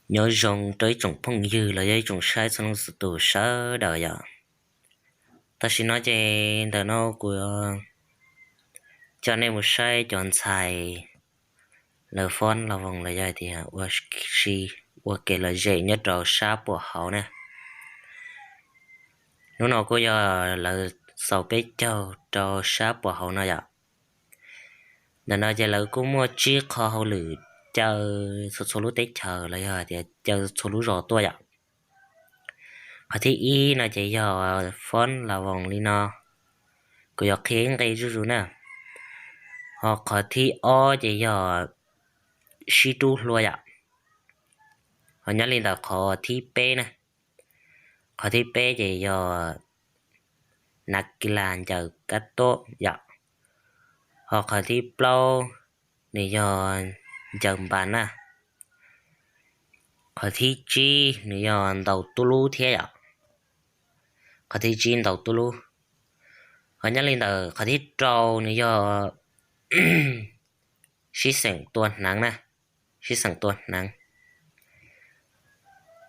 Nyob zoo rau ib tsoom phooj ywg los yog ib tsoom saib txhua leej txhua tus sawv daws yom. Tam sim no ces ntawm no kuv coj nej mus saib cov ntxhais lawv foob las voos los yog tias ua si, ua kev lom zem nyob rau sab puam hauv na. Hnub no kuj yog lawv xaus peb caug rau sab puam hauv no yom. Ntawm no ces lawv kuj muaj tsib qho hauj lwm caw txhua txhua lub teb chaws los yog tias caw txhua lub zos tuaj yom. Qhov thib ib no ces yog foob las voos li no, kuv yuav qhia ib nqe zuj zus na. Ho qhov thib ob ces yog sib rub hlua yom. Ho nyob li ntawm qhov thib peb na, qhov thib peb ces yog nas kis las ncaws kab tob yom. Ho qhov thib plaub nws yog ncaws npas na. Qhov thib tsib nws yog ntaus tub lub thiab yom. Qhov thib tsib ntaus tub lub. Ho nyob li ntawm qhov thib rau nws yog sib xeem tua hneev na, sib xeem tua hneev.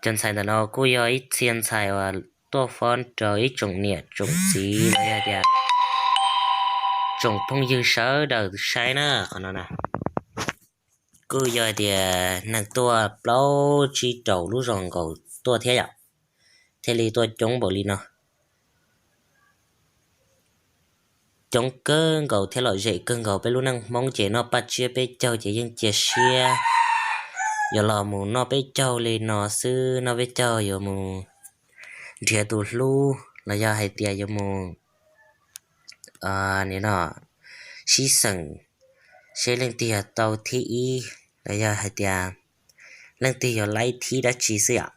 Cov ntxhais ntawm no kuj yog ib txhia ntxhais uas tuaj foob rau ib tsoom niam tsoom txiv los yog tias tsoom phooj ywg sawv daws saib na. Qhov no na kuj yog tias neeg tuaj plaub tsib rau lub zos nkaus tuaj thiab yom, thiaj li tuaj coob npaum li no. Coob kawg nkaus thiab lom zem kawg nkaus. Peb lub neej Hmoob ces noj paj tsiab peb caug ces yeej cia siab yuav los mus noj peb caug li no xwb, noj peb caug yuav mus nrhiav tus hlub los yog hais tias yuav mus nim no sib xeem seb leej twg yog tau thib ib los yog hais tias leej twg yog laib thib dab tsi xwb yom.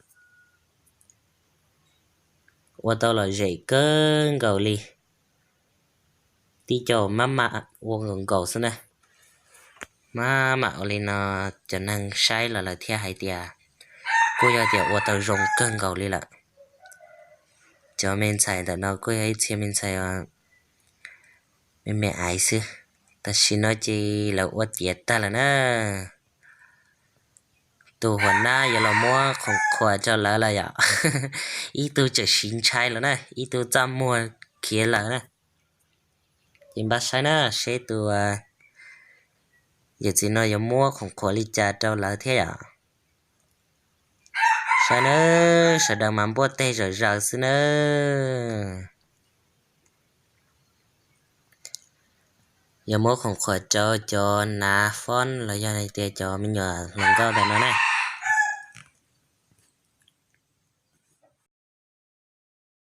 Ua tau lom zem kawg nkaus li. Tib co maj mam ua nkaus nkaus xwb na. Maj mam ua li no, cov neeg saib los lawv thiaj hais tias kuj yog tias ua tau zoo kawg nkaus li lawm. Cov me ntxhais ntawm no kuj yog ib txhia me ntxhais me me aiv xwb. Tam sim no ces lawv ua tiav tag lawm na. Tus huam nab yuav los muab khoom khuam rau lawv lawm yom. Ib tug tseem siv ntshai lawm na, ib tug txaj muag khiav lawm na. Ces npaj saib na, seb tus yawm txiv no yuav muab khoom khuam li cas rau lawv thiab yom. Saib nawb, sawv daws mas npuaj teg zawm zaws xwb nawb. Yuav muab khoom khuam rau cov nav foob los yog hais tias cov me nyuam hluas nkauj ntawm no na.